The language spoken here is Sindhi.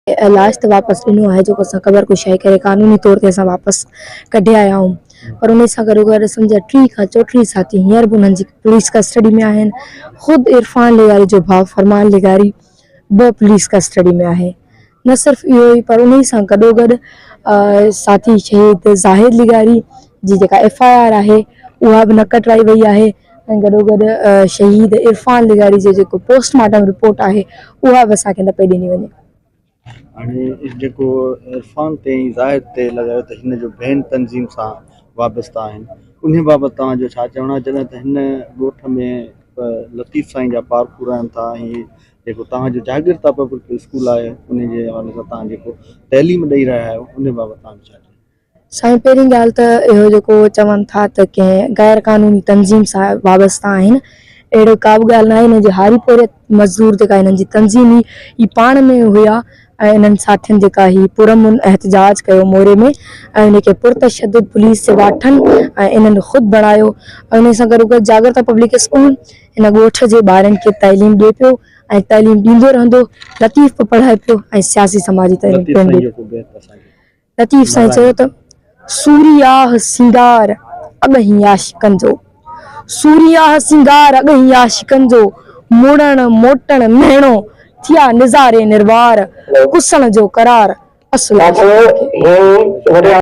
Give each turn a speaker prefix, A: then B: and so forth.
A: لاش ته واپس ڏنو آهي جيڪو اسان قبر ڪشائي ڪري قانوني طور تي اسان واپس ڪڍي آيا آهيون پر انهي سان گڏو گڏ سمجهه 30 کان 34 ساٿي هينئر به انهن جي پوليس ڪسٽڊي ۾ آهن خود عرفان لغاري جو ڀاء فرمان لغاري به پوليس ڪسٽڊي ۾ آهي نه صرف اهو ئي پر انهي سان گڏو گڏ ساٿي شهيد زاهد لغاري جي جيڪا ايف I R آهي اها به نه ڪٽرائي وئي آهي ۽ گڏو گڏ شهيد عرفان لغاري جو جيڪو پوسٽ مارٽم رپورٽ آهي اها به اسان کي نه پئي ڏني وڃي.
B: هاڻي جيڪو عرفان تي ۽ زاهد تي لڳايو ته هن جو ڀين تنظيم سان وابسته آهن انهي بابت توهان جو ڇا چوڻ آهي جڏهن ته هن ڳوٺ ۾ لطيف سائين جا پارکو رهن ٿا ۽ جيڪو توهان جو جاگرتا پبلڪ اسڪول آهي انهي جي حوالي سان توهان جيڪو تعليم ڏئي رهيا آهيو انهي بابت توهان جو ڇا چوڻ آهي.
A: سائين پهرين ڳالهه ته اهو جيڪو چون ٿا ته ڪنهن غير قانوني تنظيم سان وابسته آهن اهڙو ڪا به ڳالهه ناهي انهن جي هاري پورهيت مزدور جيڪا انهن جي تنظيم هئي هي پاڻ ۾ هيا ۽ انهن ساٿين جيڪا هي پرامن احتجاج ڪيو موري ۾ ۽ ان کي پرتشدد پوليس جي واٺن ۽ انهن خود بڻايو ۽ ان سان گڏوگڏ جاڳرتا پبلڪ اسڪول هن ڳوٺ جي ٻارن کي تعليم ڏي پيو ۽ تعليم ڏيندو رهندو لطيف به پڙهائي پيو ۽ سياسي سماجي تعليم
B: لطيف
A: پڻ
B: سائين
A: ڏي
B: جو ڪو بيت اسان کي
A: لطيف سائين چيو ته، سوري آھ سينگار اڳهين عاشقن جو، سوري آھ سينگار اڳهين عاشقن جو، مڙڻ موٽڻ مهڻو، ٿيا نظاري نروار، ڪسڻ جو قرار، اصل عاشقن کي.